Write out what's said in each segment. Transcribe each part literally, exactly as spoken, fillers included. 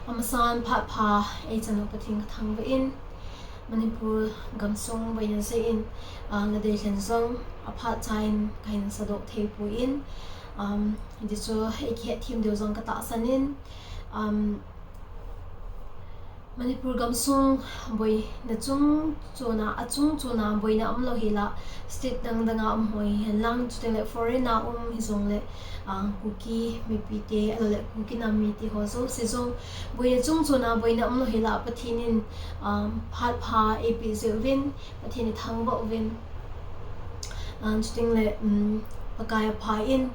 Amasan phat pha eichan u Pathen kathangvah in, Manipur gamsung boina jeh in, ah, Ladei Lhen jong aphat cha in kahin sadoh thei poi, um, hiti chu eikihet them diu jong katahsan in, um, Manipur gamsung boina chung chuna, achung chuna boina umlou hila, state dang danga um ho hihen lang, chuteng le foreign a um hijongle, ah, Kuki mipite, ahilou le Kuki nam mite ho jouse jong boina chung chuna boina umlou hila, Pathen in, ah, phat pha eipeh jeh uvin, Pathen ithangvah uvin. Ah, chuteng le, um, Pakai apha in,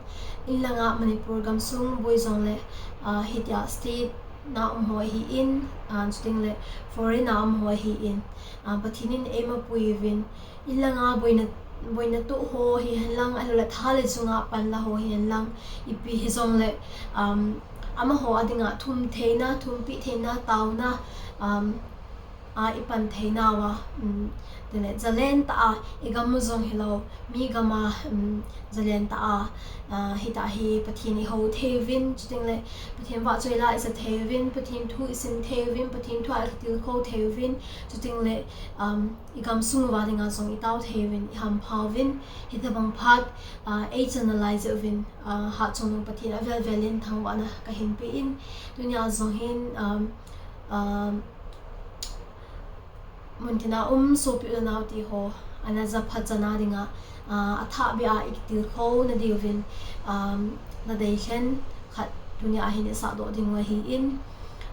inlanga Manipur gamsung boi jongle, ah, hitia state na um ho ahin, ah, chuteng le foreign a um ho ahin, ah, Pathen in eimapui uvin, inlanga boina, boina toh ho hihen lang, ahilou le tha le chunga panla ho hihen lang, ipi hijongle, um, amaho a dinga thum theina, thumpi theina, taona, um, a ipan theinauva, um, tile, zalen tah a, igam u jong hilou, mi gam a, um, zalen tah a, ah, hitia hi Pathen ihou thei uvin, chuteng le Pathen vahchoi la ija thei uvin, Pathen thu isim thei uvin, Pathen thu a itilkhou thei uvin, chuteng le, um, igamsung uva dinga jong itao thei uvin, ihampha uvin, hitobang phat, ah, eichan nalai jeh uvin, ah, Hatchungnung Pathen avel vel in thangvahna kahin pe in, tunia jong hin, um, um, muntina um sopi u le nao teho, ana japhat chana dinga, ah, athahbeh a ikitilkhou na diuvin, um, Ladei Lhen khat tunia hin isahdoh dingu ahin,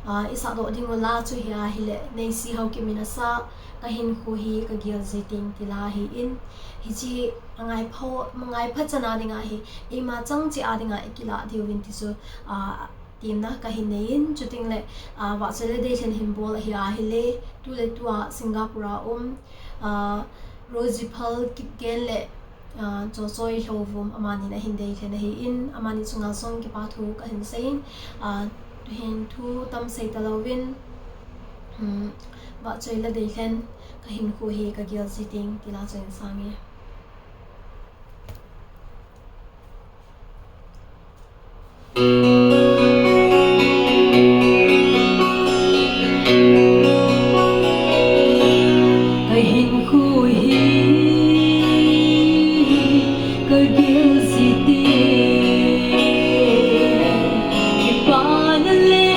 ah, isahdoh dingu la chu hi ahile, Neisi Haokip in asah, Kahinkho hi Kagel Ji Teng ti la ahin, hiche angaipha, angaipha chana dinga hi, eima chang cheh a dinga ikilah diuvin ti chu, ah, temna kahin nei in, chuteng le, ah, vahchoi Ladei Lhen hin bol ahi ahile, tu le tua Singapore a um, ah, Rosie Phal Kipgen le, ah, Chochoi Lhouvum amani ahin deilhen ahin, amani chunga jong kipa thu kahin sei in, ah, tuhin thu tam sei talouvin, um, vahchoi Ladei Lhen Kahinkho hi Kagel Ji Teng ti la chu hin sange. Kahinkho hi kagel ji teng, kipana le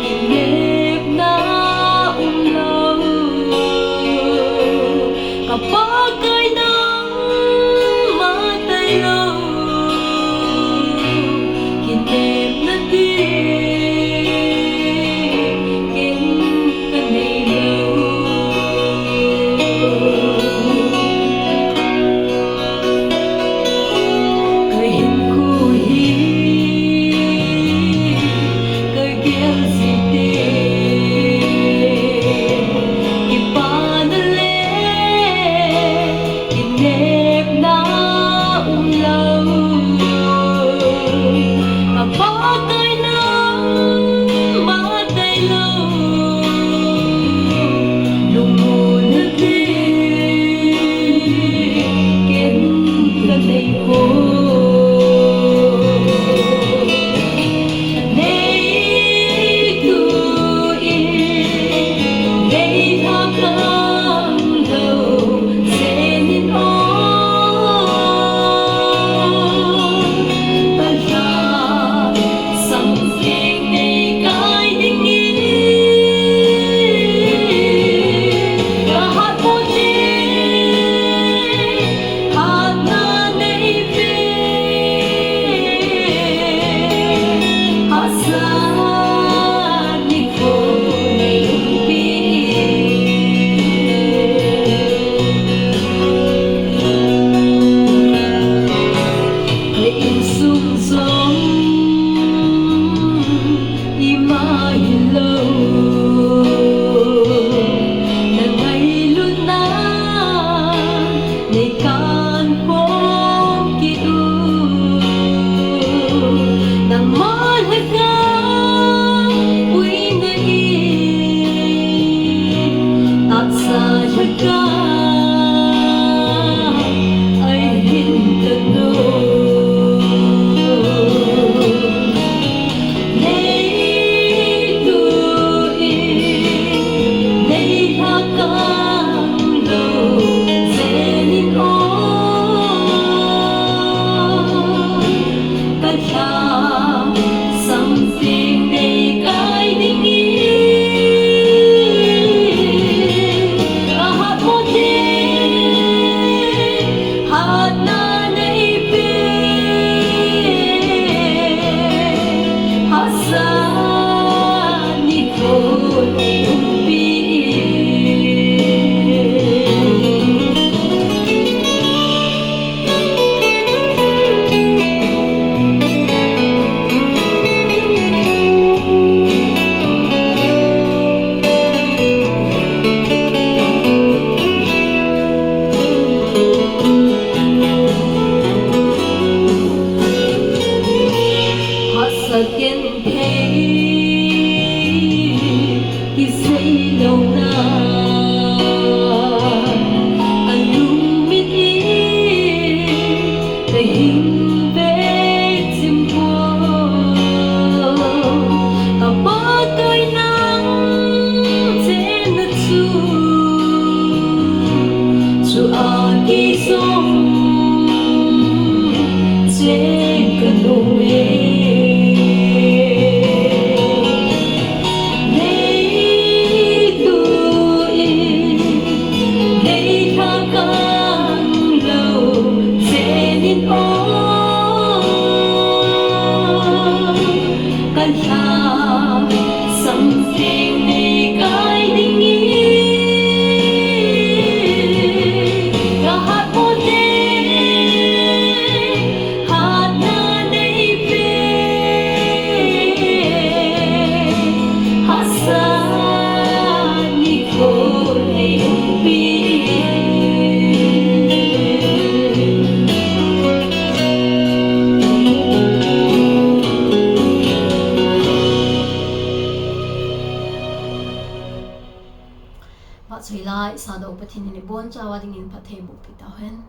kinepna umlou, ka Pakai nangma tailou, kinepna ti Phat choi lai, Sahdoh Pathen in ibonchauva dingin phatthei bohpi tauhen.